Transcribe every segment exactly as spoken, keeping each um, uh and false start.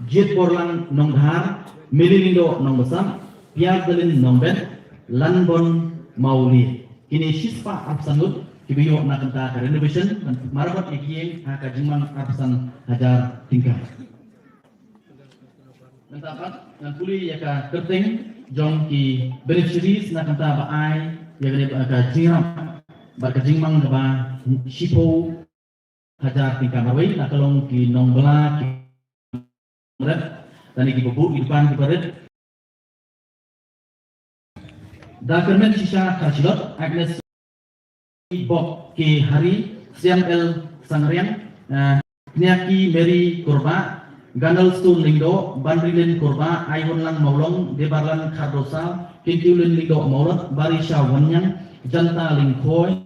Jied Borlang Nongdhar, Meli Lyngdoh Nongbsap, Piar Dalin Nongbet, Lanbon Mawlieh. Kine shispah arphew san ngut kiba ïoh na kata ka renovation, marabot ïa ki ïing ha ka jingmang arphew san hajar tyngka. Mynta pat ngan pule ïa ka kyrteng jong ki beneficiaries na kata ba ai ïa kane ka jingïarap bad ka jingmang kaba shiphew hajar tyngka marwei, la ka long ki nongbla, ki rit, lane kiba buh ki dukan kiba rit. Da kyrmen shisha Kharshilot, Agnes Bok K Hari, Siam L Sangriang, eh, Kniaki Mary Kurbah, Ganal Stone Lyngdoh, Banrilin Kurbah, Aihunlang Mawlong, Debarlan Khardosaw, Kintiulin Lyngdoh Mawlot, Barisha Wanniang, Janta Lyngkhoi,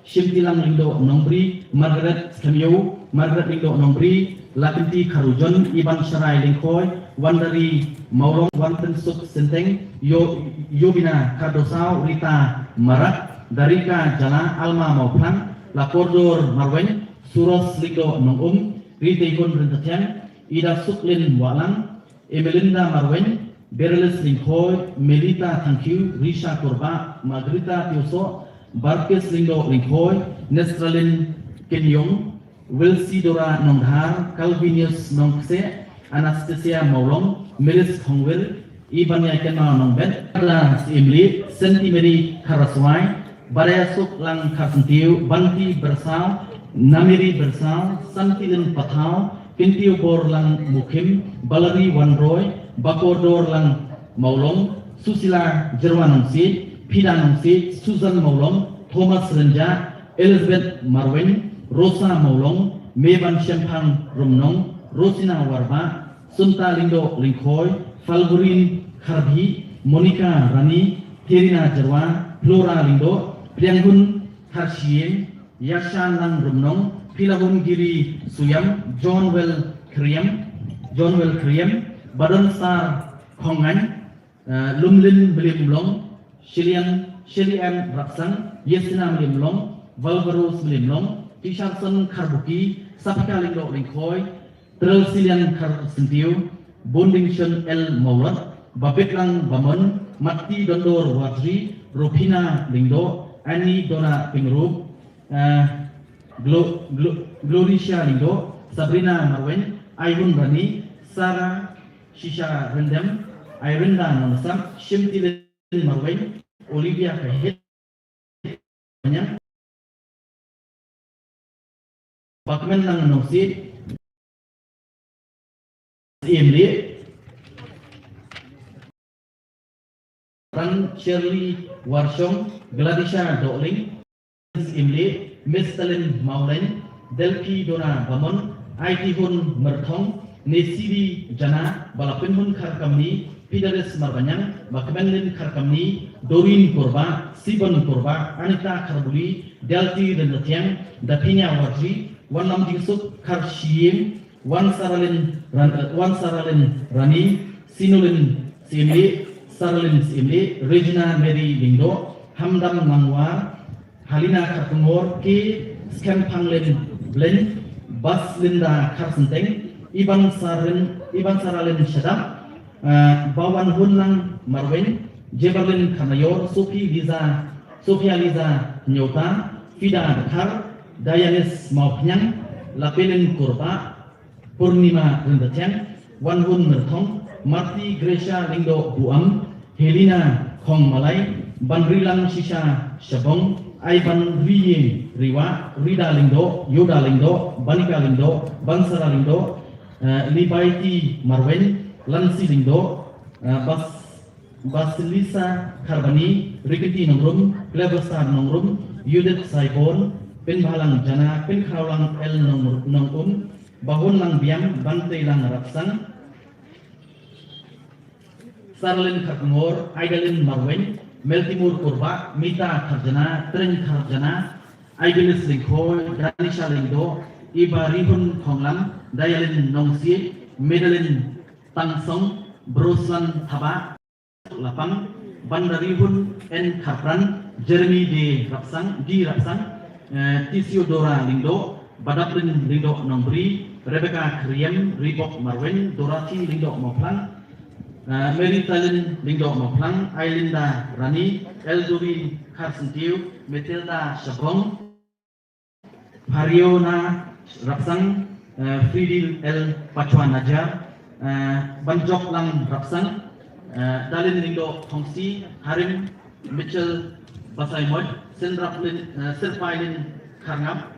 Shimtilang Lyngdoh Nongbri, Margaret Skemyo, Margaret Lyngdoh Nongbri, Lakenti Kharujon, Iban Sharai Lyngkhoi, Wandari Mawlong, Wanpensuk Synteng, Yo-, Yobina Khardosaw, Rita Marak, Darika Jala, Alma Mawphlang, Lakordor Marweng, Suros Lyngdoh Nongum, Riteihun Ryntathiang, Ida Suklin Wahlang, Emelinda Marweng, Berelis Lyngkhoi, Melita Thangkhiew, Risha Kurbah, Margarita Tiosoh, Barkis Lyngdoh Lyngkhoi, Nestralin Kinyong, Wilsidora Nongdhar, Calvinius Nongkse, Anastasia Mawlong, Milis Thongwir, Ibanya Kenma Nongbet, Syiem Lieh, Senti Mary Kharaswai, Baraya Suk Lang Kharsyntiew, Banti Bersaw, Namiri Bersaw, Santilin Pathaw, Kintiew Bor Lang Mukhim, Balari Wanroi, Bakordor Lang Mawlong, Susila Jerwa Nongsiej, Phida Nongsiej, Susan Mawlong, Thomas Rynjah, Elizabeth Marweng, Rosa Mawlong, Meban Shemphang Rumnong, Rosina Warbah, Sunta Lyngdoh Lyngkhoi, Falgurin Kharbhi, Monica Rani, Therina Jerwa, Flora Lyngdoh, Prianghun Kharshiing, Yashan Lang Rumnong, Philahun Giri Suyam, John Well Khriam, John Well Khriam, Badon Sar Khongngan, eh, Lumlin Mlimlong, Shilian, Shilian Rapsang, Yesina Mlimlong, Valvaros Mlimlong, Tisharson Kharbuki, Sapika Lyngdoh Lyngkhoi, Trelsilian Kharsyntiew, Bondingshon L Mawlot, Babitlang Bamon, Matti Dondor Warjri, Rupina Lyngdoh, Annie Dona Pyngrope, eh, Glo-, Glo-, Gloricia Lyngdoh, Sabrina Marweng, Aihun Rani, Sarah Shisha Ryndem, Irinda Nongbsap, Shimtilin Marweng, Olivia Kahit, Manyang, Bakmen Lang Nongsiej, Syiem Lieh, Ran Shirley Warshong, Gladisha Dohling, Syiem Lieh, Mistalin Mawleng, Delphi Dona Bamon, Aitihun Myrthong, Nesidi Jana, Balapinhun Kharkamni, Fidelis Marbanyang, Bakmenlin Kharkamni, Doreen Kurbah, Sibon Kurbah, Anita Kharbuli, Delti Ryntathiang, Dapinia Warji, Wanlam Jingsuk Kharshiing, Wan Saralin Ran-, eh, Wan Saralin Rani, Sinulin Syiem Lieh, Saralin Syiem Lieh, Regina Mary Lyngdoh, Hamdam Langwar, Halina Kharkongor, K Skemphanglin Lin, Bas Linda Kharsynteng, Iban Sarin, Iban Saralin Shadap, eh, Bawan Hunlang Marweng, Jebarlin Kharmayor, Sophie Liza, Sophia Liza Nyota, Fida Dkhar, Dianis Mawphniang, Lapelin Kurbah, Purnima Ryntathiang, Wanhun Myrthong, Marti Gracia Lyngdoh Buam, Helena Khongmalai, Banrilang Shisha Shabong, Aiban Riying Riwa, Rida Lyngdoh, Yoda Lyngdoh, Banika Lyngdoh, Bansara Lyngdoh, eh, Libaiti Marweng, Lansi Lyngdoh, eh, Bas-, Basilisa Kharbani, Rikiti Nongrum, Clever Star Nongrum, Judith Saibon, Pinbhalang Jana, Pinkhrawlang L Nong-, Nongum, Bahun Lang Biang, Bantei Lang Rapsang, Sarlin Kharkongor, Aidalin Marweng, Meltimur Kurbah, Mita Kharjana, Treng Kharjana, Aibilis Lyngkhoi, Danisha Lyngdoh, Iba Rihun Khonglam, Dialin Nongsiej, Medalin Tangsong, Broslan Thabah, Lapang, Bandarihun N Kharpran, Jeremy D Rapsang, D Rapsang, eh, Tisiodora Lyngdoh, Badaplin Lyngdoh Nongbri, Rebecca Khriem, Ribok Marweng, Dorothy Lyngdoh Mawphlang, eh, Mary Talin Lyngdoh Mawphlang, Ailinda Rani, Eldurin Kharsyntiew, Matilda Shabong, Phariona Rapsang, eh, Fridil L Pachwa Najar, eh, Banjoklang Rapsang, eh, Dalin Lyngdoh Thongsi, Harim Mitchell Basaimoj, Sinraplin, eh, Sirpailin Kharngap,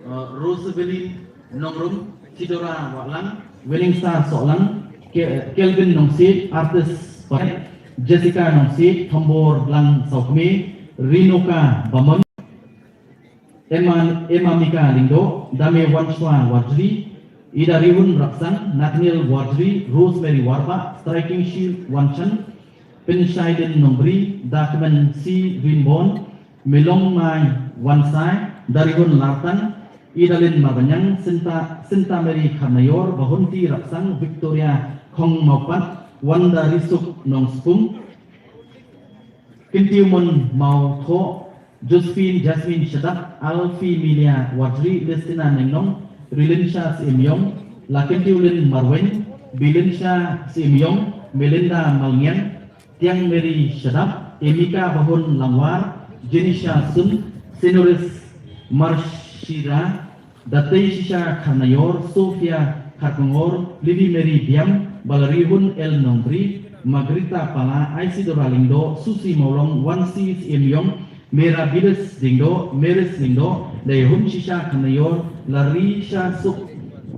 eh, Rosevelin Nongrum, Sidora Wahlang, Winningstar Sohlang, Ke-, Kelvin Nongsiej, Artist Paret, Jessica Nongsiej, Thombor Lang Saukmi, Rinoka Bamon, Emma, Emma Mika Lyngdoh, Dame Wanchwa Warjri, Ida Riwun Rapsang, Nathaniel Warjri, Rosemary Warbah, Striking Shield Wanchan, Pinshailin Nongbri, Dakmen C Rinbon, Milong Mai Wansai, Darihun Lartang, Idalin Marbanyang, Sinta, Sinta Mary Kharnayor, Bahunti Rapsang, Victoria Khong Maupat, Wanda Risuk Nongspung, Kintiumon Mauthoh, Josephine Jasmine Shadap, Alfie Milia Warjri, Listina Nengnong, Rilinsha Siemyong, Lakintiulin Marweng, Bilinsha Siemyong, Melinda Malngiang, Tiang Mary Shadap, Emika Bahun Langwar, Jenisha Sun, Senoris Marshira, Datei Shisha Kharnayor, Sophia Kharkongor, Lily Mary Biam, Balarihun L Nongbri, Margarita Pala, Isidora Lyngdoh, Susi Mawlong, Wansi Siemyong, Mera Bilis Lyngdoh, Meris Lyngdoh, Daihun Shisha Kharnayor, Larisha Suk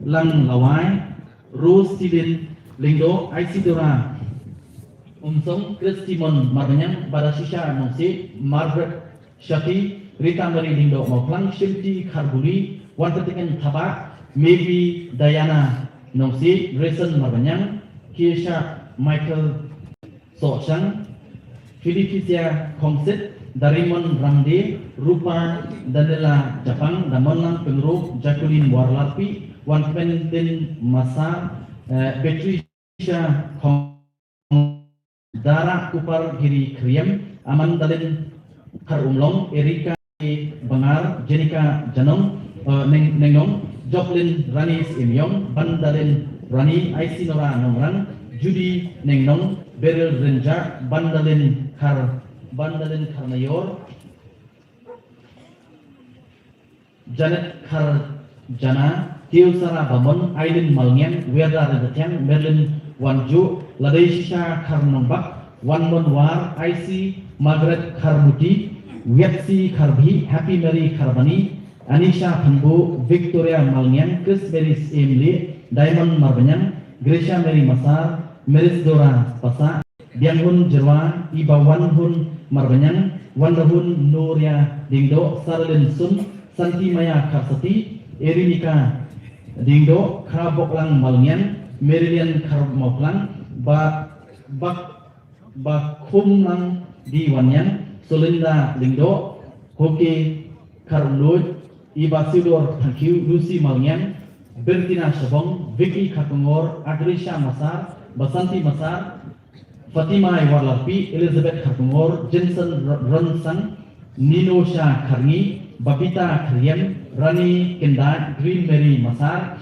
Lang Lawai, Rose Tilin Lyngdoh, Isidora Umsong, Christimon Marbanyang, Badashisha Nongsiej, Margaret Shati, Rita Mary Lyngdoh Mawphlang, Shimti Kharbuli, Wanpatiken Thabah, Mevi Diana Nongsiej, Grayson Marbanyang, Kiesha Michael Sohshang, Felicia Khongsit, Darimon Rangde, Rupa Daniela Japang, Damonlang Pyngrope, Jacqueline Warlarpi, Wanpendin Masa, eh, Beatrice Sha Khong, Dara Kupar Giri Khriem, Amandalin Kharumlong, Erika Bangar, Jenika Janong, eh, Neng, Nengnong, Joplin Rani Siemyong, Bandalin Rani, Aisinora Nongrang, Judy Nengnong, Beryl Rynjah, Bandalin Khar, Bandalin Kharnayor, Janet Kharjana, Tiusara Bamon, Aileen Malngiang, Werda Ryntathiang, Merlin Wanjuh, Ladei Shisha Kharnongbak, Wanmon War, Aisi Margaret Kharmuti, Wiatsi Kharbhi, Happy Mary Kharbani, Anisha Phanbu, Victoria Malngiang, Chris Mary Siemli, Diamond Marbanyang, Gracia Mary Masar, Meris Dora Pasa, Bianghun Jerwa, Iba Wanhun Marbanyang, Wandahun Nuria Dingdoh, Saralin Sun, Santi Maya Kharsati, Erinika Dingdoh, Kha Boklang Malngiang, Marilyn Kharmoklang, Ba, Bak, Bakhumlang Diwanyang, Solinda Dingdoh, Hoke Kharumluid, Iba Theodore Thangkhiew, Lucy Malngiang, Bertina Shabong, Vicky Kharkongor, Agrisha Masar, Basanti Masar, Fatima Iwarlarpi, Elizabeth Kharkongor, Jensen R-, Ronsang, Nino Sha Kharngi, Babita Khariem, Rani Kendai, Green Mary Masar,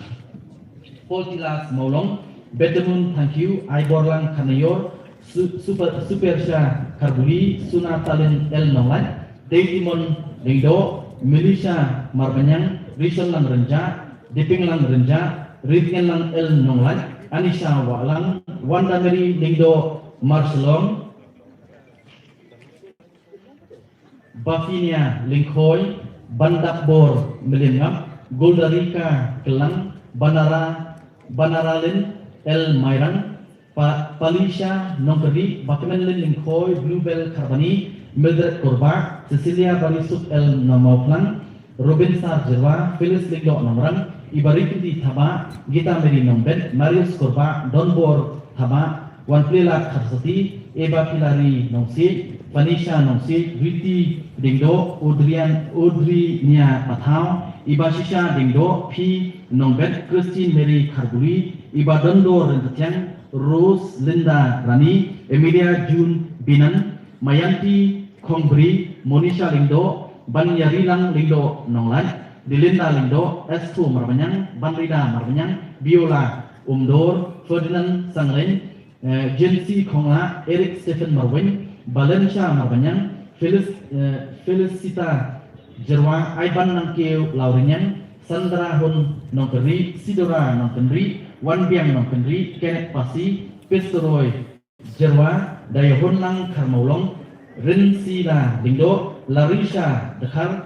Paul Tilas Mawlong, Betemun Thangkhiew, Aiborlang Khanayor, Su-, Super, Super Sha Kharbuli, Suna Talin L Nonglait, Deitimon Dengdo, Melisha Marbanyang, Rishon Lang Renja, Diping Lang Renja, Ritngen Lang L Nonglait, Anisha Wahlang, Wanda Mary Dengdo Marshalong, Bafinia Lingkhoi, Bandakbor Melimngap, Goldarika Kelang, Banara, Banaralin L Mairang, Pa-, Palisha Nongkeri, Bakmenlin Lingkhoi, Bluebell Kharbani, Mildred Korbah, Cecilia Barisuk L Namauplang, Robin Sar Jirwa, Phyllis Lingdoh Nongrang, Ibarikindi Thabah, Gita Mary Nongbet, Marius Korbah, Donbor Thabah, Wanplila Kharsati, Eva Pilari Nongsiej, Vanisha Nongsiej, Riti Dingdo, Audrian, Audrinia Pathau, Iba Shisha Dingdo, P Nongbet, Christine Mary Kharbuli, Iba Dondo Rentatiang, Rose Linda Rani, Emilia June Binan, Mayanti Khongbri, Monisha Lingdo, Banyarilang Lingdo Nonglait, Delinda Lyngdoh, Esther Marbaniang, Banrida Marbaniang, Biola Umdor, Ferdinand Sanglein, eh, Jency Khongla, Eric Stephen Marwein, Valencia Marbaniang, Felis-, eh, Felicita Jyrwa, Ivan Nangkiew Lauriniang, Sandra Hun Nongkynrih, Sidora Nongkynrih, Wanbiang Nongkynrih, Kenneth Pasi, Pistoroi Jyrwa, Dayahunlang Kharmawlong, Rinsila Lyngdoh, Larisha Dkhar,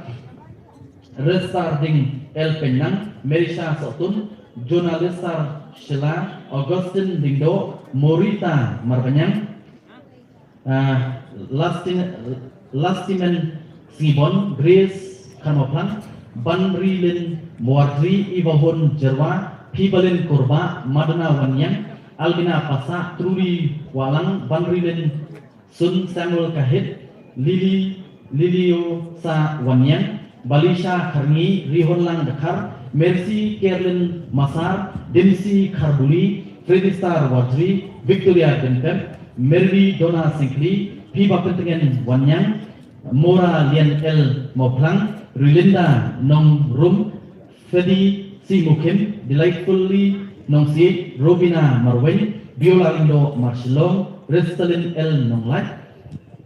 Restar Ding El Penang, Merisha Sotun, Jonalisar Shela, Augustine Lyngdoh, Morita Marbaniang, ah, Lastin-, Lastimen Sngibon, Grace Kharmawphlang, Banrilin Muardri, Ivahun Jyrwa, Pibalin Kurba, Madna Wanyang, Albina Pasa, Trudy Walang, Banrilin Sun, Samuel Kahit, Lily, Lilio Sa Wanyang, Balisha Kharngi, Rihonlang Dkhar, Mercy Kerlin Masar, Dimsi Kharbuli, Freddy Star Wardri, Victoria Denpep, Merly Dona Singkli, Piba Pentengen Wanyang, Mora Lian El Moplang, Rilinda Nongrum, Fedi Si Mukim, Delightfully Nongsiej, Robina Marwein, Biola Lyngdoh Marshilong, Restalin El Nonglait,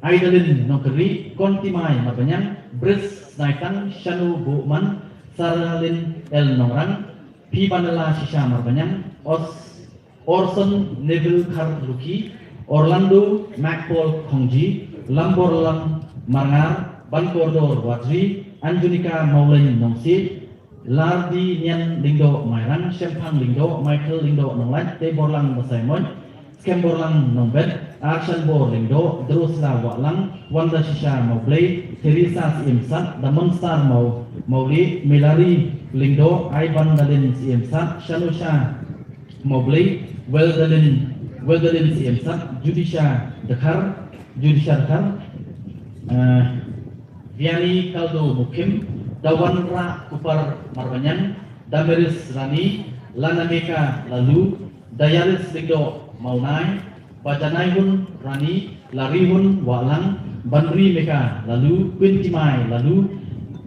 Aidalin Nongkeri, Kontimai Marbanyang, Bris Naitang, Shanu Buman, Saralin El Nongrang, Pibanela Shisha Marbanyang, Os Orson Neville Kharluki, Orlando Macpaul Khongji, Lamborlang Marngar, Bankordor Wadri, Anjunika Mauleng Nongsi, Lardi Nian Lyngdoh Mairang, Shemphang Lyngdoh, Michael Lyngdoh Nonglait, Teborlang Basaimon, Skemborlang Nongbet, Arshanbor Lyngdoh, Drusla Walang, Wanda Shisha Maublei, Teresa Siemsat, Damonstar Mau Mauli, Melari Lyngdoh, Aiban Dalin Siemsat, Shanusha Maublei, Weldalin, Weldalin Siemsat, Judisha Dkhar, Judisha Dkhar, eh, Viani Kaldo Mukim, Dawanra Kupar Marbanyang, Damaris Rani, Lanameka Lalu, Dayaris Lyngdoh Maunai, Bajanaihun Rani, Larihun Walang, Banri Meka Lalu, Quintimai Lalu,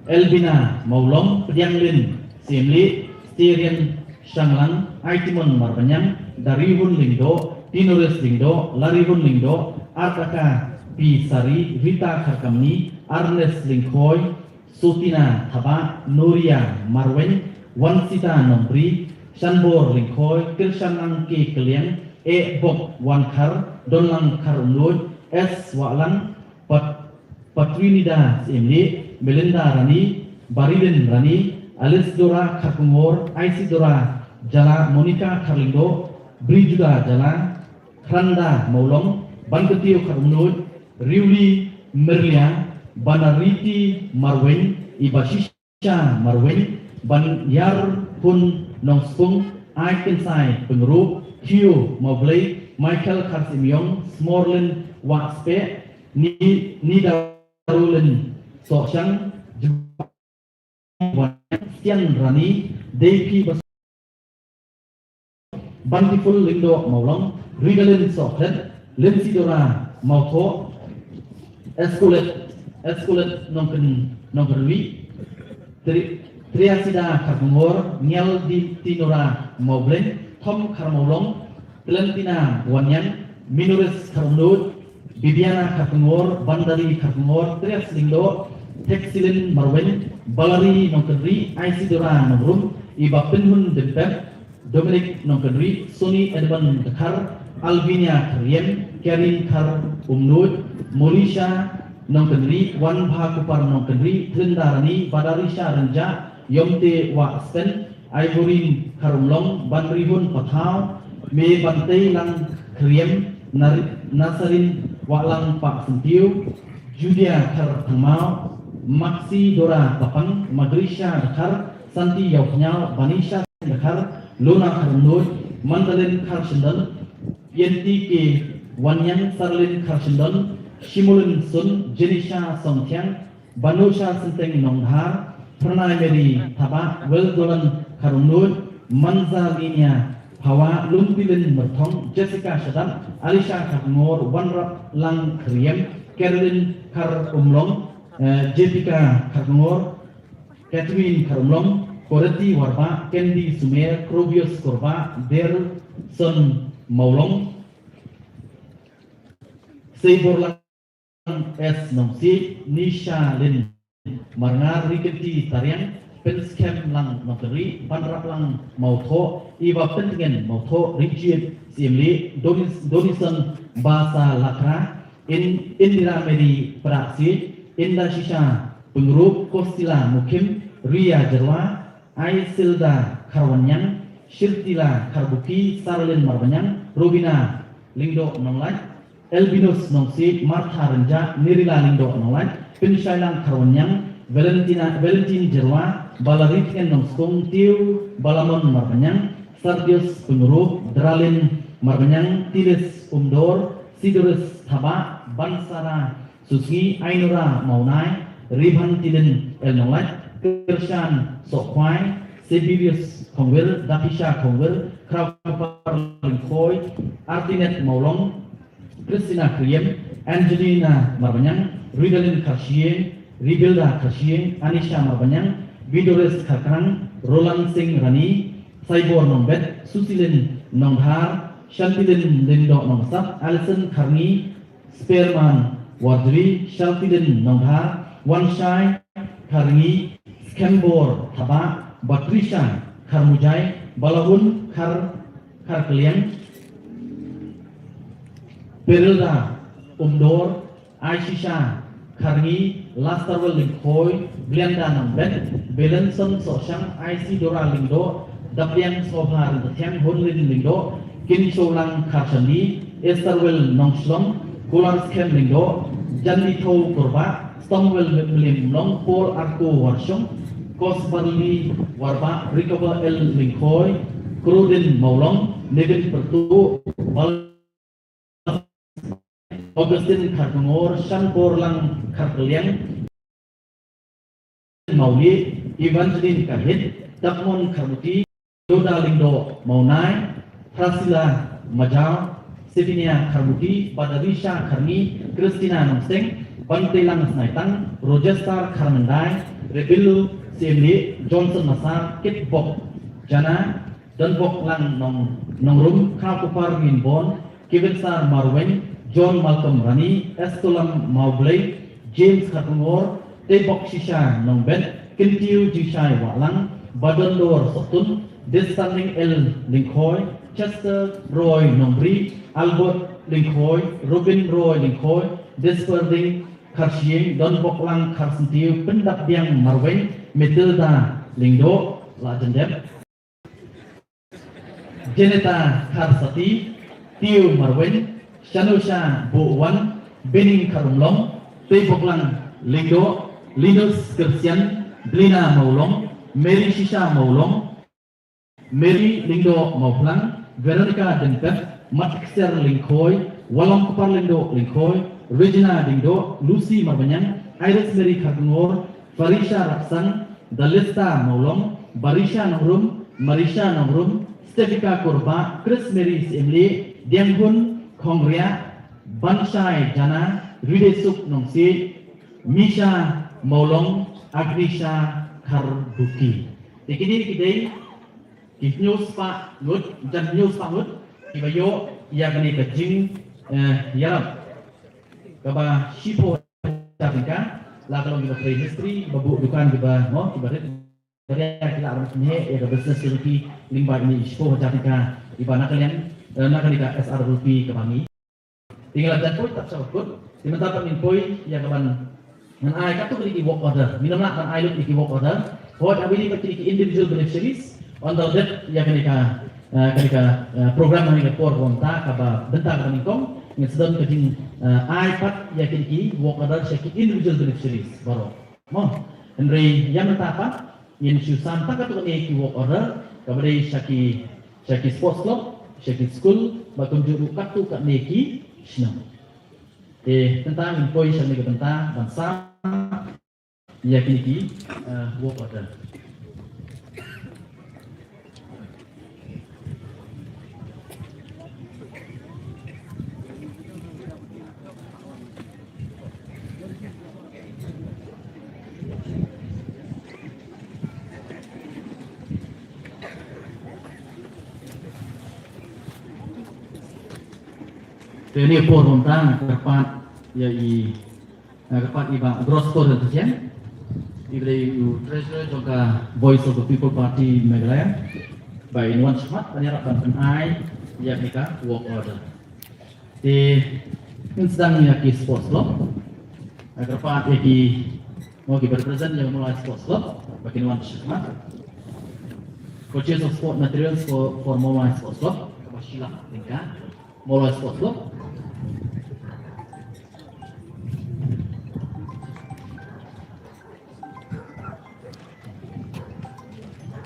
Elbina Maulong, Pdianglin Siemli, Styrian Shanglang, Aitimon Marbanyang, Darihun Lyngdoh, Tinoris Lyngdoh, Larihun Lyngdoh, Artaka Pi Sari, Rita Kharkamni, Arnes Lyngkhoi, Sotina Thabah, Noria Marweng, Wansita Nongbri, Shanbor Lyngkhoi, Kirshanang K Keliang, E Bok Wankhar, Donlang Kharumloj, S Walang, Pat-, Patrinida Siemli, Melinda Rani, Barilin Rani, Alice Dora Kharkongor, Isidora Jala, Monica Kharlyngdoh, Brijuda Jala, Khranda Maulong, Banketio Kharumloj, Riuli Merlia, Banariti Marweng, Ibashisha Marweng, Banyarhun Nongspung, Aikynsai Pyngroh, Theo Mawblei, Michael Kharsimyong, Smorlin Wahspeh, Ni-, Nidarulin Sohshang, Sian Rani, Deipi Bas-, Bantiful Lyngdoh Maulong, Rigalin Sohklet, Linsidora Mauthoh, Eskulet, Eskulet Nongken-, Nongkenwi, Tri-, Triasida Kharkongor, Ngial Di Tinora Maubleng, Thom Kharmaulong, Clementina Wanyang, Minoris Kharumloj, Bibiana Kharkongor, Bandari Kharkongor, Trias Lyngdoh, Theksilin Marweng, Balari Nongkenri, Isidora Nongrum, Iba Pynhun Dimpep, Dominic Nongkenri, Sony Edmund Dkhar, Alvinia Khariem, Karin Kharumloj, Morisha Nongkenri, Wanbha Kupar Nongkenri, Trinda Rani, Badarisha Rynjah, Yomte Wahspen, Ivorin Kharumlong, Banrihun Pathaw, Me Bantei Lang Khriem, Nar-, Nasarin Wahlang Pah Syntiew, Judia Kharthangmaw, Maxi Dora Tapang, Magrisha Dkhar, Santi Yawkhniaw, Banisha Dkhar, Lona Kharumloj, Mandalin Kharshindon, Yenti K Wanyang, Sarlin Kharshindon, Shimulin Sun, Jenisha Songthiang, Banusha Synteng Nongdhar, Pranai Mary Thabah, Weldolan Kharumloj, Manza Linia Phawa, Lumtilin Myrthong, Jessica Shadap, Alisha Kharkongor, Wanrap Lang Khriem, Carolyn Kharumlong, eh, Jessica Kharkongor, Catherine Kharumlong, Koreti Warbah, Candy Sumer, Crobius Korbah, Derson Mawlong, Seiborlang S Nongsiej, Nisha Lin Marngar, Rikenti Tariang, Pynskhem Lang Nongkynrih, Banrap Lang Mawthoh, Iwa Pyntngen Mawthoh, Rijied Siemlieh, Donis, Donison Basa Lakra, In, Indira Mary Prapsiej, Inda Shisha Pyngrope, Kostila Mukhim, Ria Jyrwa, Aisilda Kharwanyang, Shirtila Kharbuki, Saralin Marbanyang, Robina Lyngdoh Nonglait, Elbinus Nongsiej, Martha Rynjah, Nirila Lyngdoh Nonglait, Pynshailang Kharwanyang, Valentina, Valentine Jyrwa, Balaritngen Nongskung, Tiew Balamon Marbanyang, Sardius Pyngrope, Dralin Marbanyang, Tilis Umdor, Sidoris Thabah, Bansara Susngi, Ainura Mawnai, Ribhan Tilin L Nonglait, Kirshan Sohkhwai, Sibirius Khongwir, Dapisha Khongwir, Khrawpar Lyngkhoi, Artinet Mawlong, Christina Kriem, Angelina Marbanyang, Ridalin Kharshieng, Ribilda Kharshieng, Anisha Marbanyang, Bidoris Kharkrang, Roland Singh Rani, Saibor Nongbet, Susilin Nongdhar, Shantilin Lyngdoh Nongsap, Alison Kharngi, Sperman Warjri, Shaltilin Nongdhar, Wanshai Kharngi, Skembor Thabah, Batrisha Kharmujai, Balahun Khar, Kharkliang, Perilda Umdor, Aishisha Kharngi, Lastarwel Lyngkhoi, Blianda Nongbet, Belenson Sohshang, Aisidora Lyngdoh, Dapliang Sobha Rynthiang, Honlin Lyngdoh, Kinshowlang Kharshandi, Estarwel Nongshlong, Kular Skhem Lyngdoh, Janditho Korbah, Stomwel Mlim Long, Paul Arko Warshong, Kosbarli Warbah, Recover L Lyngkhoi, Krudin Mawlong, Nevin Pertu, Bal Augustine Kharkongor, Shanborlang Kharkliang, Mawlieh, Evangeline Kahit, Dapmon Kharbuti, Yoda Lyngdoh Mawnai, Prasila Majaw, Sevinia Kharbuti, Badarisha Kharngi, Christina Nongseng, Bantelang Snaitang, Rogestar Kharmyndai, Rebillu Siemlieh, Johnson Massar, Kitbok Jana, Donbok Lang Nong, Nongrum, Khawkupar Nginbon, Kevin Sar Marweng, John Malcolm Rani, Estolam Mawblei, James Kharkongor, Tebok Shisha Nongbet, Kyntiu Jishai Wahlang, Badondor Sohtun, Desanding L Lyngkhoi, Chester Roy Nongbri, Albert Lyngkhoi, Robin Roy Lyngkhoi, Desperding Kharshieng, Donbok Lang Kharsyntiew, Pyndapbiang Marweng, Matilda Lyngdoh, la jendep. Janeta Kharsati, Tiew Marweng, Shanusha Bohwan, Bening Kharumlong, Teiboklang Lyngdoh, Linus Christian, Blina Mawlong, Mary Shisha Mawlong, Mary Lyngdoh Mawphlang, Veronica Dengpet, Matkser Lyngkhoi, Walong Kpar Lyngdoh Lyngkhoi, Regina Lyngdoh, Lucy Marbanyang, Iris Mary Kharkongor, Farisha Rapsang, Dalista Mawlong, Barisha Nongrum, Marisha Nongrum, Stefika Kurbah, Chris Mary Siemlieh, Dianghun Khongriah, Banshai Jana, Ridesuk Nongsiej, Misha Mawlong, Agnisha Kharbuki. Te kine ki dei ki hynñiew spah ngut, jan hynñiew spah ngut kiba ïoh ïa kane ka jing, eh, ïarap kaba shiphew hajar tyngka, la ka long kiba trei mistri, kiba buh dukan, kiba, mo, kiba rit, kiba rit, ki lah ban pynheh ïa ka business jong ki lyngba ine i shiphew hajar tyngka, iba na ka liang, eh, na ka liang ka S R W P kaba ngi. Te ngi la jan poi tap sha ba kut, te mynta pat ngin poi ïa kaban ngan ai katto katne ki work order. Ngin ym lah ban ai lut ïa ki work order. Hooid, ha kine pat kine ki individual beneficiaries, ynda la dep ïa kane ka, eh, kane ka, eh, program, ha kane ka por kaba mynta, kaba bynta kaba nyngkong, ngin sa don ka jing, eh, ai pat ïa kine ki work order sha ki individual beneficiaries baroh. Mo, hynrei ïa mynta pat ngin shu sam tang katto katne ki work order, kaba dei sha ki, sha ki sports club, sha ki skul, bad kumjuh ruh katto katne ki shnong. Te mynta ngin poi sha kane ka bynta ban sam ïa kine ki, eh, work order. Te ïa kane por mynta nga kyrpad ïa i, nga kyrpad i Bah Groscor Ryntieng, i ba dei u treasurer jong ka Voice of the People Party Meghalaya, ba in wan shakhmat ban ïarap ban pynai ïa kane ka work order. Te ngin sdang ïa ki sports club. Nga kyrpad ïa ki, mo, ki ba represent ïa Mawlai Sports Club ba kin wan shakhmat. Purchase of sport materials for, for Mawlai Sports Club, kaba shi lak tyngka. Mawlai Sports Club.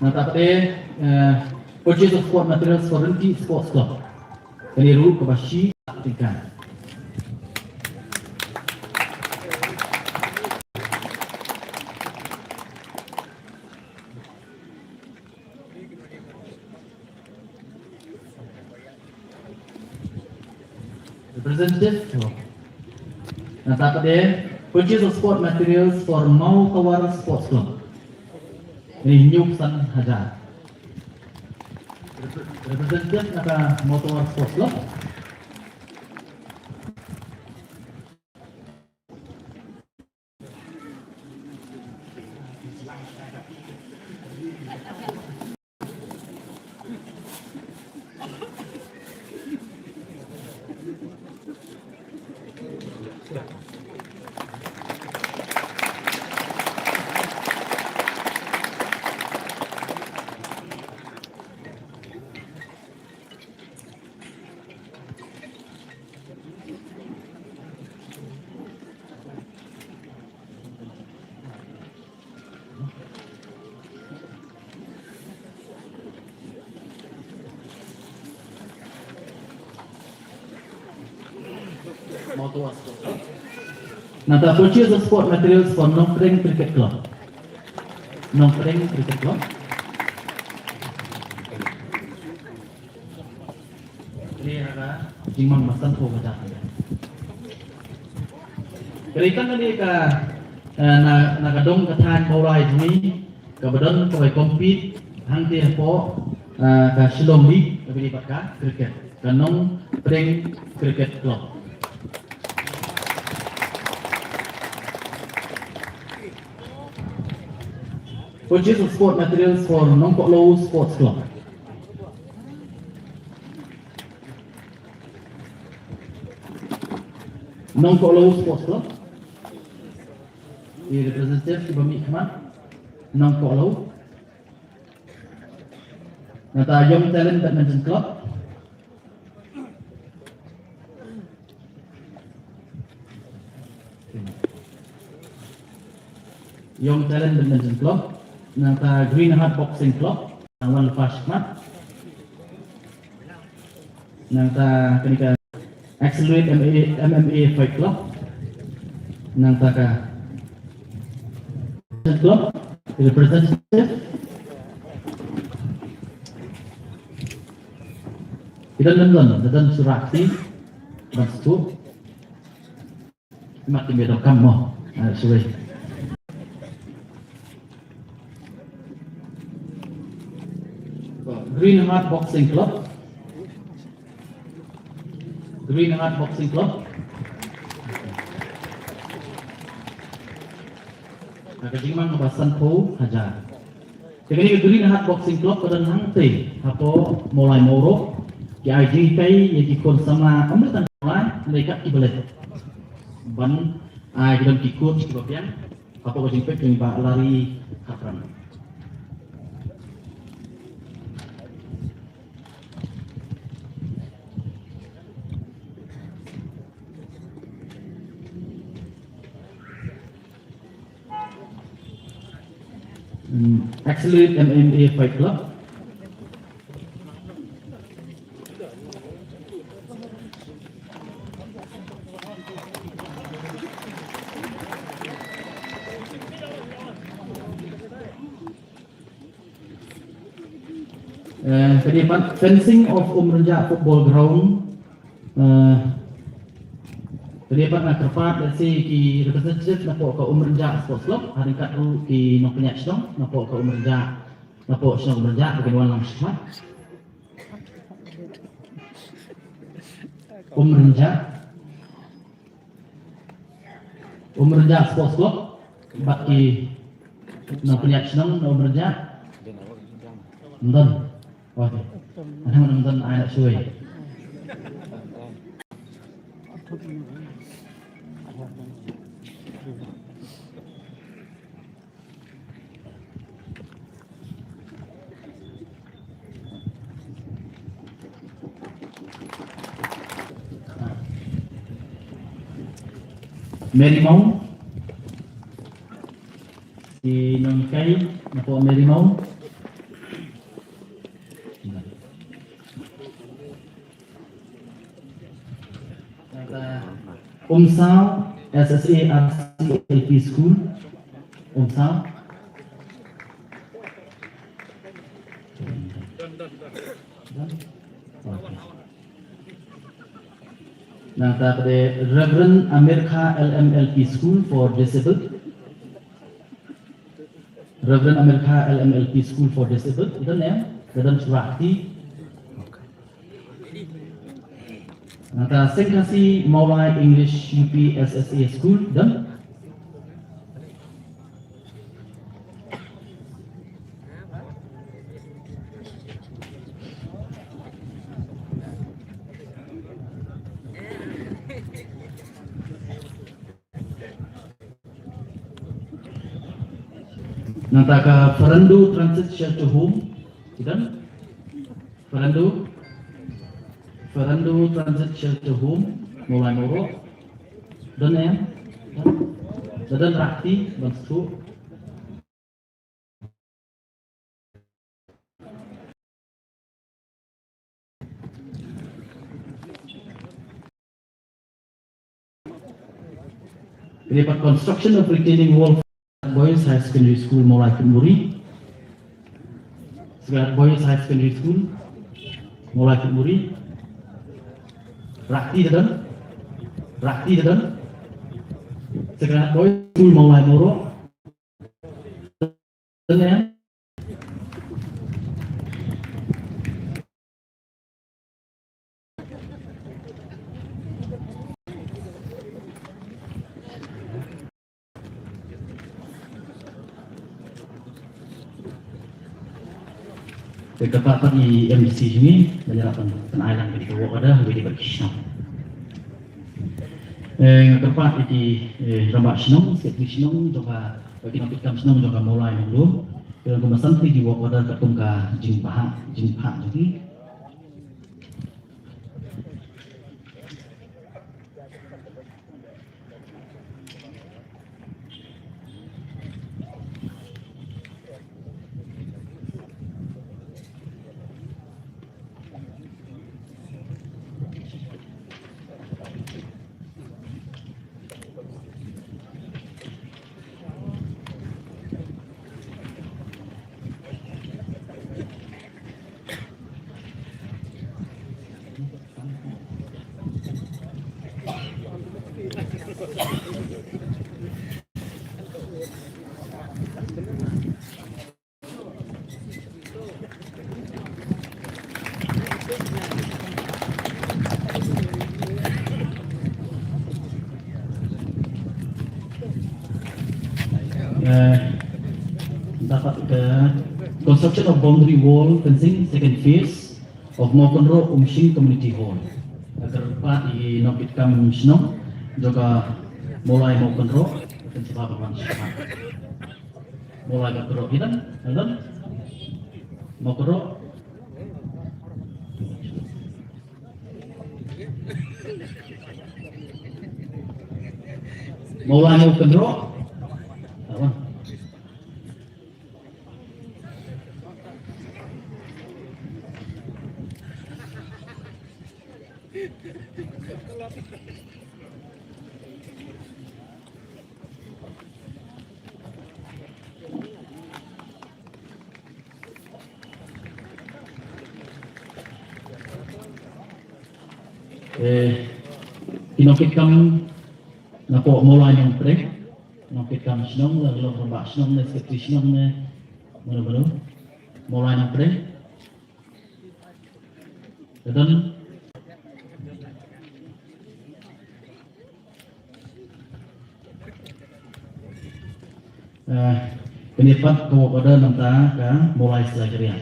Nangta pat, eh, purchase of sport materials for Ryntih Sports Club. Kane ruh kaba shi lak tyngka. Representative. Nangta pat, purchase of sport materials for Mawtawar Sports Club. Kane hynñiew phew san hajar. Repre-, representative na ka Mawtawar Sports Club. Nangta purchase of sport materials for Nongpdeng Cricket Club. Nongpdeng Cricket Club. Kane ha ka jingmang ba sanphew hajar. Kane tang kane ka, eh, na, na ka dong ka thaiñ Mawlai jong ngi, kaba don kawei compete hangtei hapoh, eh, ka Shillong League, kaba ïadei bad ka cricket, ka Nongpdeng Cricket Club. Purchase of sport materials for Nongkohlew Sports Club. Nongkohlew Sports Club. I representative kiba mih khmat. Nongkohlew. Nangta Young Talent Badminton Club. Young Talent Badminton Club. Nangta Green Heart Boxing Club. Nang wan lepas khmat. Nangta kane ka Accelerate M M A, M M A Fight Club. Nangta ka Club representative. Ki don, don, don, don surat ni ban satu. Mat ki meh donkam mo. Ah, sorry. Green Heart Boxing Club. Green Heart Boxing Club. Ka jingmang kaba sanphew hajar. Te kane ka Green Heart Boxing Club ka don hangtei hapoh Mawlai Mawroh. Ki ai jinghikai ïa ki khun samla, ym tang Mawlai, hynrei kat kiba leit. Ban ai ki don ki coach kiba biang hapoh ka jingpeit jong i Bah Larry Khapran. Hmm, Accelerate M M A Fight Club. Eh, ka dei pat fencing of Umrynjah Football Ground. Eh, ka dei pat nga kyrpad lehse ki representative napoh ka Umrynjah Sports Club, ha ryngkat ruh ki nongpynïaid shnong napoh ka Umrynjah, napoh shnong Umrynjah, ba kin wan lang shakhmat. Umrynjah. Umrynjah Sports Club. Bad ki nongpynïaid shnong na Umrynjah. Ym don. Oi. Nang ym don ai na shuh. Merrymount. Ki nonghikai napoh Merrymount. Umsaw S S A R C L P School. Umsaw. Nangta pat Reverend Amir Khan L M L P School for Disabled. Reverend Amir Khan L M L P School for Disabled. Don em, don shuwa kti. Nangta Seng Khasi Mawlai English U P S S A School, don. Nangta ka Fernando Transit Shelter Home, ki don? Fernando, Fernando Transit Shelter Home, Mawlai Mawroh. Don em? Don, don rakti, ban suk. Dei pat construction of retaining wall, Boys Higher Secondary School, Mawlai Kutmuri. Sacred Boys Higher Secondary School, Mawlai Kutmuri. Rakti don. Rakti don. Sacred Boys School, Mawlai Mawroh. Te kyrpad pat ïa i M D C jong ngi, ba ïa la pyn, pynai lang ïa ka work order, ïa ka work order. Eh, nga kyrpad ïa ki, eh, rangbah shnong, secretary shnong, jong ka, ki nongtrei kam shnong, jong ka Mawlai Nongrum. Te ngan kum ban san ïa ki work order katkum ka jingbha, jingphah jong ki. Eh, dapat ka construction of boundary wall fencing second phase of Mawkynroh Umshing Community Hall. Nga kyrpad ïa ki nongtrei kam shnong jong ka Mawlai Mawkynroh, kan sngewbha ban wan sha ka Mawlai Mawkynroh, ki don, ki don. Mawkynroh. Mawlai Mawkynroh. Lawan. Eh, ki nongtrei kam napoh Mawlai Nongpdeng, nongtrei kam shnong, la long rangbah shnong ne, secretary shnong ne, mano mano, Mawlai Nongpdeng. Ka don. Kane pat ka work order namta ka Mawlai Sla Jria.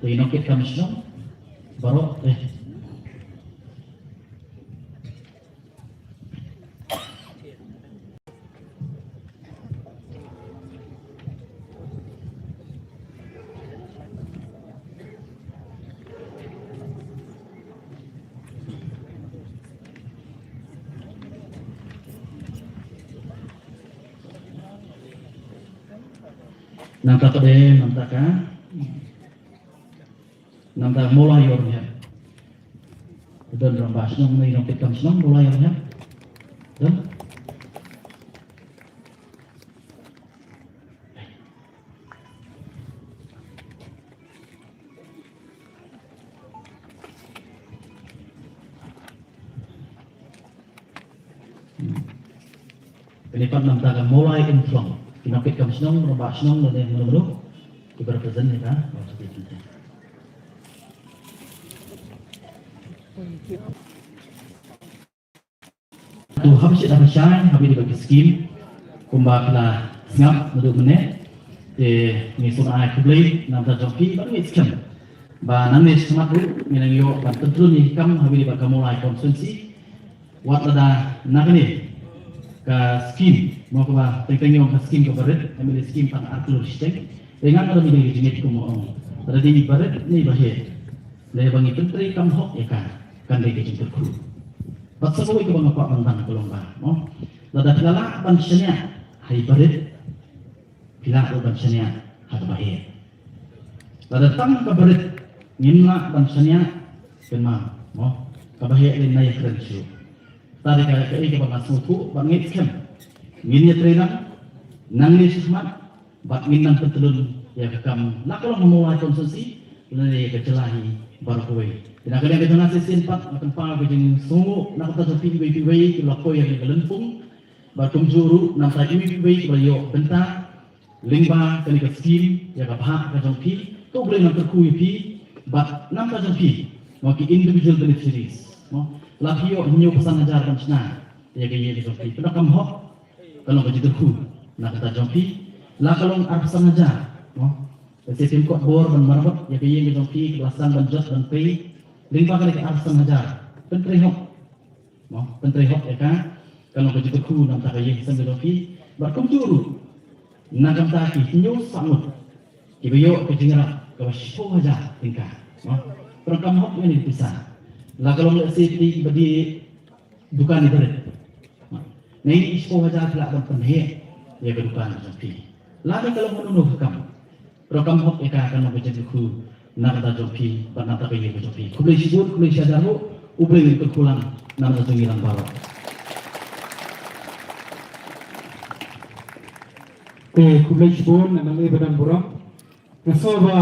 Te nongkit kam shnong baroh, eh. Namta ka de, namta ka. Namta Mawlai Ïor Hep. Don rangbah shnong ne nongkit kam shnong Mawlai Ïor Hep. Don. Kane pat namta ka Mawlai Umthlong. Ki nongkit kam shnong, rangbah shnong, lane mano mano. Ki represent ne ka. Tu haba shit haba shai, haba ïadei bad ki skim, kumba phi la sngap naduh mynne, te ngi sngewbha ai khublei namta jong phi, bad ngi skhem ba nangne shakhmat ruh ngin nang ïoh ban pyntrun ïa ki kam haba ïadei bad ka Mawlai constituency, wat lada na kane ka skim, mo kaba teng teng ïa ka skim kaba rit, M L A skim tang ar klur shiteng, te ngan ïa ka jingngeit kumba ong, lada dei ba rit ne ba heh, lada ba ngi pyntrei kam hok ïa ka, kan dei ka jingkyrkhu. Bad sa kawei kaba nga kwah ban ban ka long ba, mo. Lada phi la lah ban shaniah ha i barit, phi lah ruh ban shaniah ha kaba heh. Lada tang ka barit ngim lah ban shaniah, pynban, mo, kaba heh lei na ïakren shuh. Te ka, kaei kaba nga sngewthuh bad nga ngeit skhem, ngin ïatrei lang nangne shakhmat, bad ngin nang pyntlun ïa ka kam la ka long ha Mawlai constituency lane ïa ka jylla hi baroh kawei. Te na ka liang ka jong nga shisien pat nga pynpaw ka jingsngewnguh na ka bynta jong phi iwei pa iwei kiba la poi ha kane ka lympung, bad kumjuh ruh na ka bynta iwei pa iwei kiba la ïoh bynta lyngba kane ka skim ïa ka bhah ka jong phi. To U Blei un nang kyrkhu ïa phi bad na ka bynta jong phi, mo, ki individual beneficiaries, mo, la phi ïoh hynñiew phew san hajar ban shna ïa ka ïing ka jong phi. Pyndonkam hok, ka long ka jingkyrkhu na ka bynta jong phi. La ka long arphew san hajar, mo, ka shisien kot bor ban maramot ïa ka ïing ka jong phi kaba la sdang ban jot ban pei. Lyngba kane ka arphew san hajar, pyntrei hok, mo, pyntrei hok ïa ka, ka long ka jingkyrkhu na ka bynta ka ïing ka sem ka jong phi. Bad kumjuh ruh na ka bynta ki hynñiew spah ngut kiba ïoh ka jingïarap kaba shiphew hajar tyngka, mo, pyndonkam hok ïa kane ka pisa. La ka long lehse phi ba die dukan ibarit, mo, na ine i shiphew hajar phi lah ban pynheh ïa ka dukan ka jong phi. Lane ka long mano mano ka kam, pyndonkam hok ïa ka, ka long ka jingkyrkhu na ka bynta jong phi bad na ka bynta ka ïing ka jong phi. Khublei shibun, khublei shihajar ruh, U Blei un kyrkhu lang na ka bynta jong ngi lang baroh. Te khublei shibun na ka bynta ba don burom. Nga sngew ba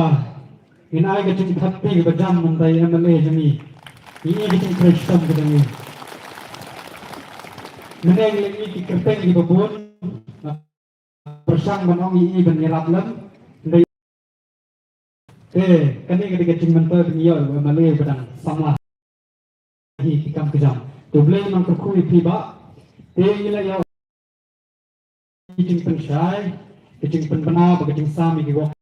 ngin ai ka jingthap kti kaba jam mynta ïa i M L A jong ngi. Ïa i ka jingtrei shitom ka jong ngi. Mynne ngi la ïoh ki kyrteng kiba bun. Pyrshang ban ong ïa i ban ïarap lem. Hynrei te kane ka dei ka jingmyntoi ba ngi ïoh ïa u M L A ba dang samla hi ki kam ki jam. To U Blei un nang kyrkhu ïa phi bah. Te ngi la ïoh ka jingpynshai, ka jingpynbna bad ka jingsam ïa ki wok.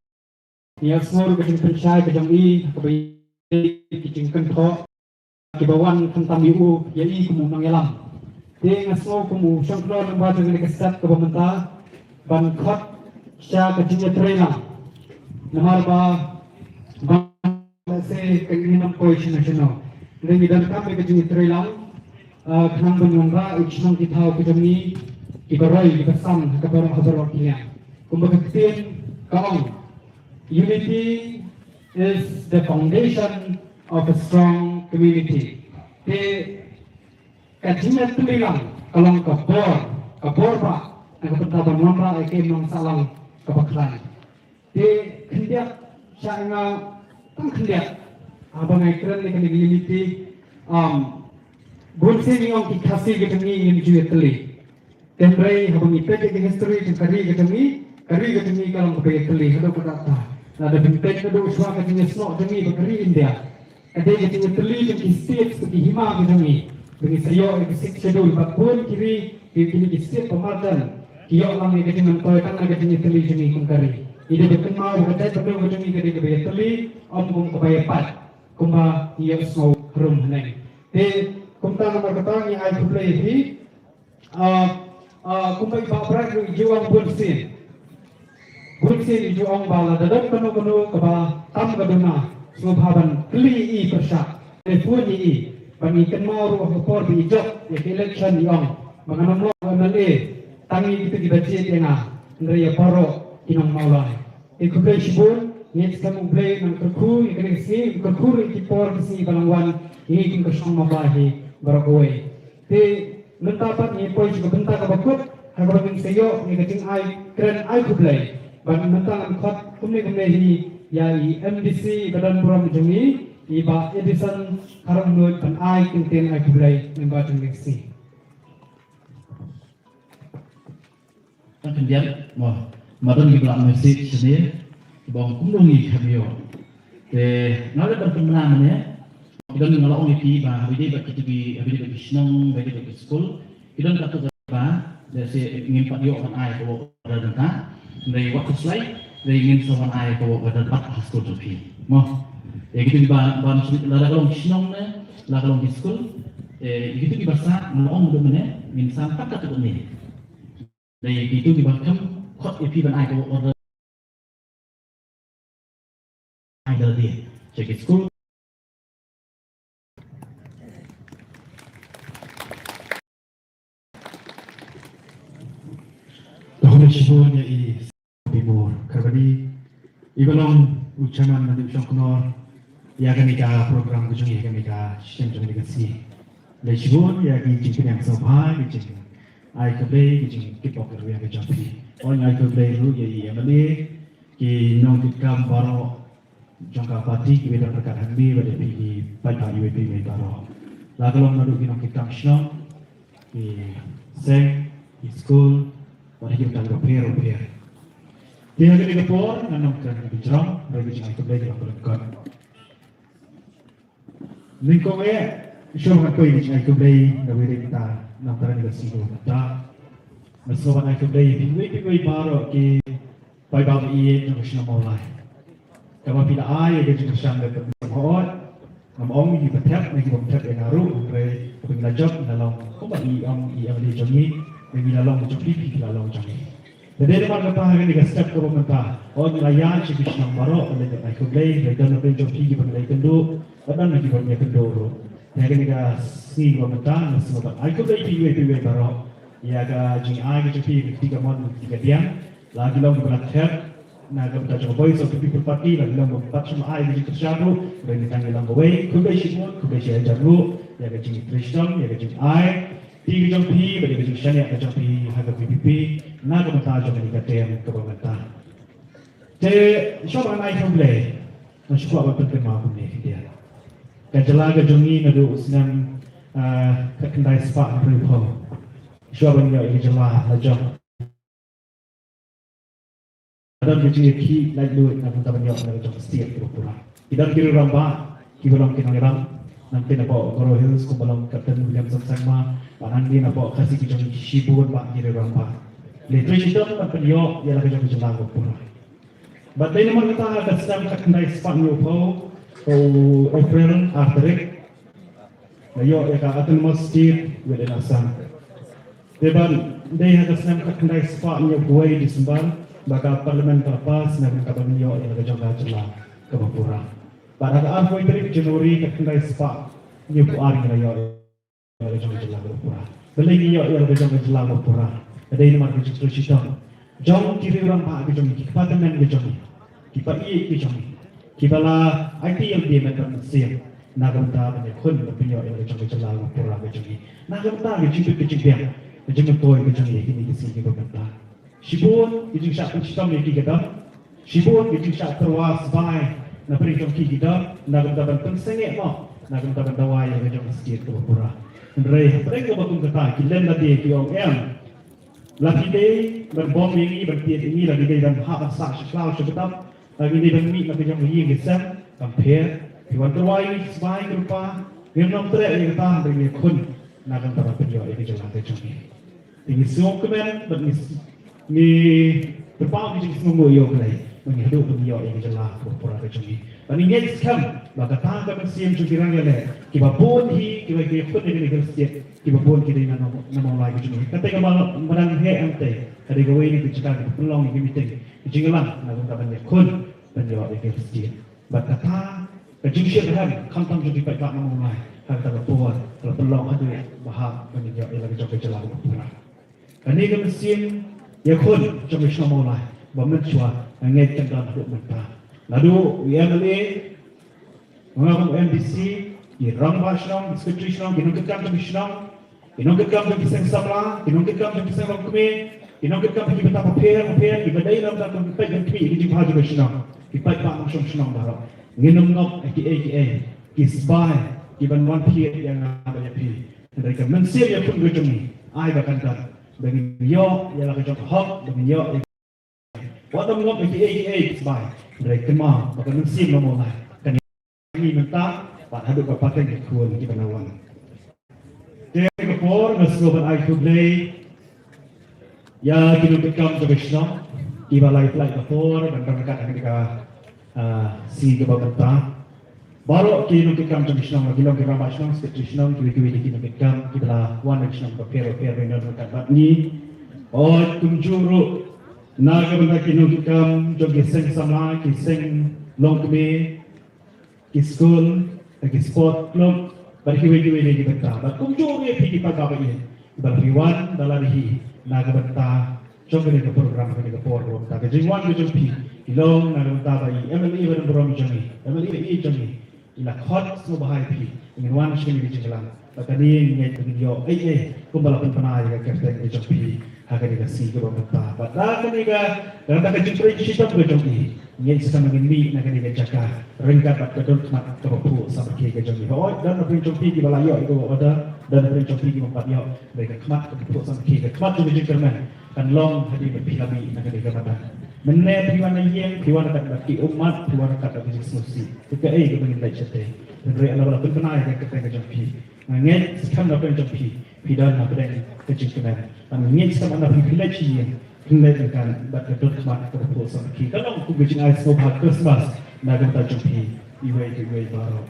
Ngi ïohsngew ruh ka jingpynshai ka jong i ha kaba ïadei ki jingkynthoh kiba wan khamtam ïa u, ïa i kum u nongïalam. Te nga sngew kum u shongknor lyngba jong kane ka step kaba mynta ban khot sha ka jingïatreilang. Namar ba, ba lehse ka ngi nang poi shano shano, hynrei ngi donkam ïa ka jingïatreilang, ah, khnang ban wanrah ïa ki shnong ki thaw ki jong ngi kiba roi kiba san ha ka baroh ha baroh ki liang. Kumba ka ktien ka ong, unity is the foundation of a strong community. Te ka jingïatreilang ka long ka bor, ka bor bah na ka bynta ban wanrah ïa ka im long sahlang kaba khlaiñ. Te khyndiat sha nga, tang khyndiat, haba nga kren ïa kane ka unity, um, bun sien ngi ong ki Khasi ka jong ngi ngim ju ïatylli. Hynrei haba ngi peit ïa ka history jong ka ri ka jong ngi, ka ri ka jong ngi ka long kaba ïatylli haduh katta katta. Lada phin peit naduh shuwa ka jingïasnoh jong ngi bad ka ri India, ka dei ka jingïatylli jong ki state bad ki hima ka jong ngi ba ngi sa ïoh ïa ka Sixth Schedule. Bad bun ki ri, ki, kine ki state ba marjan, ïoh lang ïa ka jingmyntoi tang na ka jingïatylli jong ngi kum ka ri. Ngi dei ban kynmaw ba ka jaitbynriew ka jong ngi ka dei kaba ïatylli, ym kum kaba ïapat kumba ngi ïohsngew harum haneng. Te kumta namar kata ngi ai khublei ïa phi. Ah, ah, kumba i Bah Bright ruh i ju ong bun sien. Bun sien i ju ong ba lada don kano kano kaba tam ka duna, sngewbha ban kylli ïa i pyrshah, telephone ïa i. Ba ngi kynmaw ruh ha ka por ba i jop ïa ka election i ong ba ngan ym long M L A, tang ïa kito kiba jied ïa nga, hynrei ïa baroh ki nong Mawlai. Te khublei shibun, ngin sa ïa U Blei un kyrkhu ïa kane ka sngi, un kyrkhu ruh ïa ki por ki sngi ba la wan, ïa ngi kum ka shnong Mawlai hi baroh kawei. Te mynta pat ngi poi sha ka bynta kaba kut, ha kaba ngin sa ïoh ïa ka jingai kren ai khublei. Bad mynta ngan khot kumne kumne hi ïa i M D C ba don burom jong ngi, i Bah Edison Kharangnud ban ai kyntien ai khublei lyngba jong ka sngi. Tang khyndiat mo, ma don kiba la message shane, kiba ong kumno ngi kham ïoh. Te nga la ban pynbna mynne, ki don, nga la ong ïa phi ba haba ïadei bad kito ki, haba ïadei bad ki shnong, haba ïadei bad ki skul, ki don katto katne ba lehse ngim pat ïoh ban ai ka work order mynta. Hynrei wat khuslai, hynrei ngin sa wan ai ka work order pat ha skul jong phi. Mo. Ïa kito kiba, ban, lada ka long ki shnong ne la ka long ki skul, eh, ïa kito kiba sah, nga la ong mynne, ngin sa tang katto katne. Dei kito kiba kham khot ïa phi ban ai ka work order. Ai da dei. Check it school. Khublei shibun ïa i Bimur Karbani. Iba long u chairman na u shong Knorr ïa kane ka program ka jong ngi, ïa kane ka session jong ngi ka sngi. Khublei shibun ïa ki jingpynïaid sngewbha, ki jingai khublei, ki jingkitbok ruh ïa ka jong phi. Ong ai khublei ruh ïa i M L A, ki nongkitkam baroh jong ka party kiba don ryngkat hangne bad ïa phi ki paidbah U A P baroh. La ka long naduh ki nongkitkam shnong, ki seng, ki skul, bad ki bynta bapher bapher. Te ha kane ka por ngan ym kren hynrei ka jrong, hynrei ka jingai khublei ka long ka lyngkot. Nyngkong eh, shuwa ban poi ka jingai khublei na wei dei mynta, na mynta ka sngi mynta. Nga sngewbha ban ai khublei ïa phi wei phi wei baroh ki paidbah ba ïeit jong ka shnong Mawlai. Kaba phi la ai ïa ka jingkyrshan da ka bynta hok. Ngam ong ïa ki ba thep, na ki bym thep ïa nga ruh, hynrei kaba ngi la jop ngi la long kumba i ong i ong dei jong ngi, ngi la long jong phi, phi la long jong ngi. Te dei namar kata ha kane ka step kaba mynta, ong ngi la ïaid sha ki shnong baroh, ban leit ai khublei, leit don na pdeng jong phi kiba ngi la ïakynduh, bad don na ki bym ïakynduh ruh. Te ha kane ka sngi kaba mynta, nga sngewbha ban ai khublei ïa phi wei phi wei baroh ïa ka jingai ka jong phi, ka kti kamon, ka kti kadiang, la ki long kiba la thep na ka bynta jong ka Voice of the People Party, la ki long kiba pat shym ai ka jingkyrshan ruh, hynrei ngi tang ngi long kawei, khublei shibun, khublei shihajar ruh ïa ka jingtrei shitom, ïa ka jingai kti ka jong phi, bad ïa ka jingshaniah ka jong phi ha ka V P P na ka bynta jong kane ka term kaba mynta. Te shuwa ban ai khublei, nga shu kwah ban pynkynmaw kumne khyndiat. Ka jylla ka jong ngi naduh u snem, ah, khatkhyndai spah hynriewphew, shuwa ban ïoh ïa ka jylla la jong. Ka don ka jingïakhih laitluid na ka bynta ban ïoh ïa la ka jong ka state kaba pura. Ki don ki rangbah kiba long ki nongïalam, nangta napoh Garo Hills kumba long Captain Williamson Sangma, bad nangne napoh Khasi ki jong ngi shibun bah ki rangbah. Lehse ki don ban pynïoh ïa la ka jong ka jylla kaba pura. Bad dei namar kata ha ka snem khatkhyndai spah hynñiewphew, u April ar tarik, la ïoh ïa ka Autonomous State within Assam. Te ban dei ha ka snem khatkhyndai spah hynñiewphew wei December ba ka Parliament ka la pass na ka bynta ban ïoh ïa la ka jong ka jylla kaba pura. Bad ha ka arphew tarik January khatkhyndai spah hynñiewphew ar ngi la ïoh ïa la ka jong ka jylla kaba pura. Balei ngi ïoh ïa la ka jong ka jylla kaba pura? Ka dei namar ka jingtrei shitom jong ki rangbah ka jong ngi, ki kpa tymmen ka jong ngi, ki paid ka jong ngi, kiba la aiti ïa lade met bad mynsiem na ka bynta ban ïakhun ban pynïoh ïa la ka jong ka jylla kaba pura ka jong ngi, na ka bynta ka jingbit ka jingbiang, ka jingmyntoi ka jong ngi ha kine ki sngi kiba mynta. Shibun ki jingshah pynshitom ïa ki ki don, shibun ki jingshah tyrwa sbai na pdeng jong ki ki don, na ka bynta ban pynsangeh noh, na ka bynta ban dawa ïa la ka jong ka state kaba pura. Hynrei hapdeng kaba kum kata ki len lade ki ong em, la phi dei ban bom ïa ngi, ban tied ïa ngi, la phi dei ban hap ban sah sha khlaw sha btap, la phi dei ban mih na ka jong ka ïing ka sem, kam pher. Phi wan tyrwa ïa ngi ki sbai ki lypa, ngim nym treh ïa kata, hynrei ngi ïakhun na ka bynta ban pynïoh ïa ka jylla ka jong ngi. Te ngi sngewkmen bad ngi Ngi pynpaw ki jingsngewnguh ïa U Blei ba ngi haduh ba ngi ïoh ïa ka jylla kaba pura ka jong ngi. Ba ngi ngeit skhem ba kata ka mynsiem jong ki rangialeh kiba bun hi kiba ki khun ïa ka Hill State kiba bun ki dei na Mawlai ka jong ngi. Kata ka ba ba dang heh ante ka dei kawei na ki jaka kiba pynlong ïa ki meeting, ki jingïalang na ka bynta ban ïakhun ban ïoh ïa ka Hill State. Bad kata ka jingshit rhem khamtam jong ki paidbah na Mawlai ha kata ka por ka la pynlong haduh ba hap ban ïoh ïa la ka jong ka jylla kaba pura. Kane ka mynsiem ïakhun jong ka shnong Mawlai ba mynshuwa nga ngeit kan don haduh mynta. Naduh u M L A, nga kum M D C, ki rangbah shnong, ki secretary shnong, ki nongkitkam jong ki shnong, ki nongkitkam jong ki seng samla, ki nongkitkam jong ki seng longkmie, ki nongkitkam jong ki bynta bapher bapher, kiba dei na bynta ban peit ban khmih ïa ki jingbha jong ka shnong, ki paidbah nongshong shnong baroh. Ngin ym ngop ïa kiei kiei, ki sbai kiban wan thied ïa nga bad ïa phi. Hynrei ka mynsiem ïakhun ka jong ngi ai ba kan don ba ngin ïoh ïa la ka jong ka hok, ba ngin ïoh ïa, wat ym ngop ïa kiei kiei ki sbai. Hynrei kynmaw ba ka mynsiem na Mawlai kan ïa ngi mynta bad haduh ka pateng ka khun kiba na wan. Te ka por nga sngewbha ban ai khublei ïa ki nongkitkam jong ka shnong kiba la ïa pynlait ka por ban don ryngkat ha kane ka, ah, sngi kaba mynta. Baroh ki nongkitkam jong ka shnong, ki long ki rangbah shnong, secretary shnong, kiwei kiwei de ki nongkitkam kiba la wan na ka shnong bapher bapher ban don ryngkat bad ngi. Oi kumjuh ruh na ka bynta ki nongkitkam jong ki seng samla, ki seng longkmie, ki skul, ki sport club bad kiwei kiwei de ki bynta. Bad kumjuh ruh ïa phi ki paidbah ba ïeit kiba la phi wan da lade hi na ka bynta jong kane ka program, kane ka por kaba mynta. Ka jingwan ka jong phi ki long na ka bynta ba i M L A ba don burom jong ngi, M L A ba ïeit jong ngi, i la khot sngewbha ïa phi ngin wan sha kane ka jingïalang. Bad kane ngi ngeit ba ngin ïoh ei ei kumba la pynbna ïa ka kyrteng ka jong phi ha kane ka sngi kaba mynta. Bad da kane ka, da ka jingtrei shitom ka jong i, ngeit skhem ba ngin mih na kane ka jaka ryngkat bad ka dohnud khmat kaba phuh samrkhie ka jong i. Hooid, don na pdeng jong phi kiba la ïoh ïa ka order, don na pdeng jong phi kiba ym pat ïoh. Hynrei ka khmat kaba phuh samrkhie, ka khmat jong ka jingkyrmen kan long hadien ba phi la mih na kane ka madan. Mynne phi wan na ïing, phi wan ryngkat bad ki ummat, phi wan ryngkat bad ka jingsngewsih. Te kaei kaba ngin leit shatei? Hynrei ynda ba la pynbna ïa ka kyrteng ka jong phi, nga ngeit skhem na pdeng jong phi phi don na pdeng ka jingkmen. Bad nga ngeit skhem ynda phi, phi leit sha ïing, phin leit ryngkat bad ka dohnud khmat kaba phuh samrkhie. Ka long kum ka jingai sngewbha Christmas na ka bynta jong phi iwei pa iwei baroh.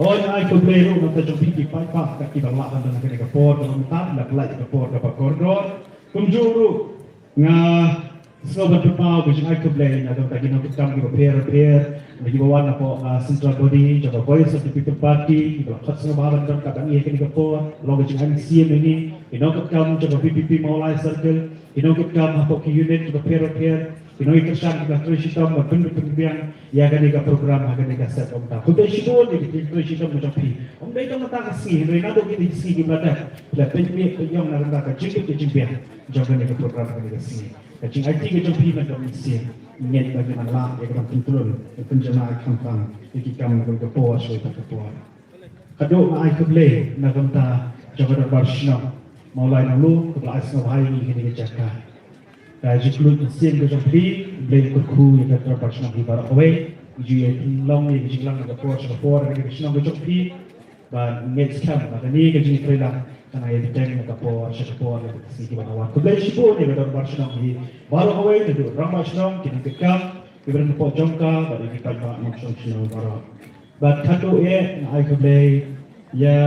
Hooid, nga ai khublei ruh na ka bynta jong phi ki paidbah kiba lah ban don ha kane ka por kaba mynta, la pynlait ka por kaba kordor. Kumjuh ruh nga sngewbha ban pynpaw ka jingai khublei na ka bynta ki nongkitkam kiba pher bapher, na kiba wan napoh ka central body jong ka Voice of the People Party, kiba la khot sngewbha ban don ryngkat bad ngi ha kane ka por, long ka jingai mynsiem ïa ngi. Ki nongkitkam jong ka V P P Mawlai Circle, ki nongkitkam hapoh ki unit kiba pher bapher, ki nongïakyrshan kiba la trei shitom ban pynbiang ïa kane ka program ha kane ka step kaba mynta. Khublei shibun ïa ki trei shitom ka jong phi. Ym dei tang mynta ka sngi, hynrei naduh kine ki sngi kiba la dep, phi la pynbiang, pynbiang na ka bynta ka jingkit ka jingbiang jong kane ka program ha kane ka sngi. Ka jingaiti ka jong phi na ka mynsiem, ngeit ba ngin lah ïa ka ban pyntrei, ïa pynjanai khamtam ïa ki kam na ka por sha ka por. Haduh nga ai khublei na ka bynta jong ka Dorbar Shnong Mawlai Nongluh kaba la ai sngewbha ïa ngi kane ka jaka. Ka jingkylluid mynsiem ka jong phi, Blei kyrkhu ïa ka Dorbar Shnong hi baroh kawei. Ju ïa pynlong ïa ka jingïalang na ka por sha ka por ha ka shnong ka jong phi. Bad ngeit skhem ba kane ka jingïatreilang kan ïa bteng na ka por sha ka por ïa ka sngi kiba la wan. Khublei shibun ïa ka Dorbar Shnong hi baroh kawei, naduh rangbah shnong, ki nongkitkam kiba don hapoh jong ka bad ïa ki paidbah nongshong shnong baroh. Bad katto eh nga ai khublei ïa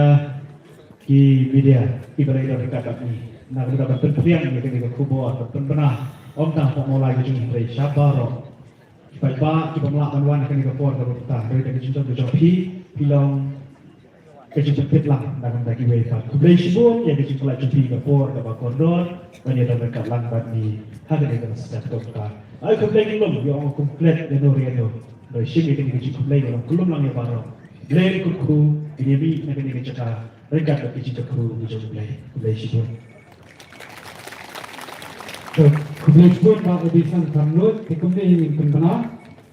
ki media kiba la ïadon ryngkat bad ngi na ka bynta ban pynphriang ïa kane ka khubor, ban pynbna ym tang hapoh Mawlai ka jong ngi hynrei sha baroh ki paidbah kiba ym lah ban wan ha kane ka por kaba mynta. Hynrei da ka jingdon ka jong phi, phi long ka jingpynpeit lang na ka bynta kiwei pat. Khublei shibun ïa ka jingpynlait jong phi ha ka por kaba kordor ban ïadon ryngkat lang bad ngi ha kane ka step kaba mynta. Ai khublei ngin ym ïoh ong kum klet ïano re ïano. Hynrei shim ïa kane ka jingkhublei ba long kyllum lang ïa baroh. Blei kyrkhu, ngin ïa mih na kane ka jaka ryngkat bad ka jingkyrkhu ka jong U Blei. Khublei shibun. To, khublei shibun Bah Robinson Kharngut, te kumne ngin pynbna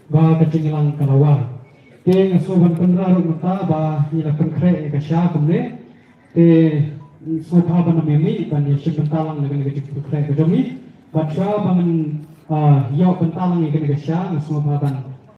ba ka jingïalang ka la wan. Te nga sngewbha ban pynbna ruh mynta ba ngi la pynkhreh ïa ka sha kumne. Te sngewbha ban ym ïa mih ban ïa shim bynta lang na kane ka jingpynkhreh ka jong ngi. Bad shuwa ba ngan, ah, ïoh bynta lang ïa kane ka sha, nga sngewbha ban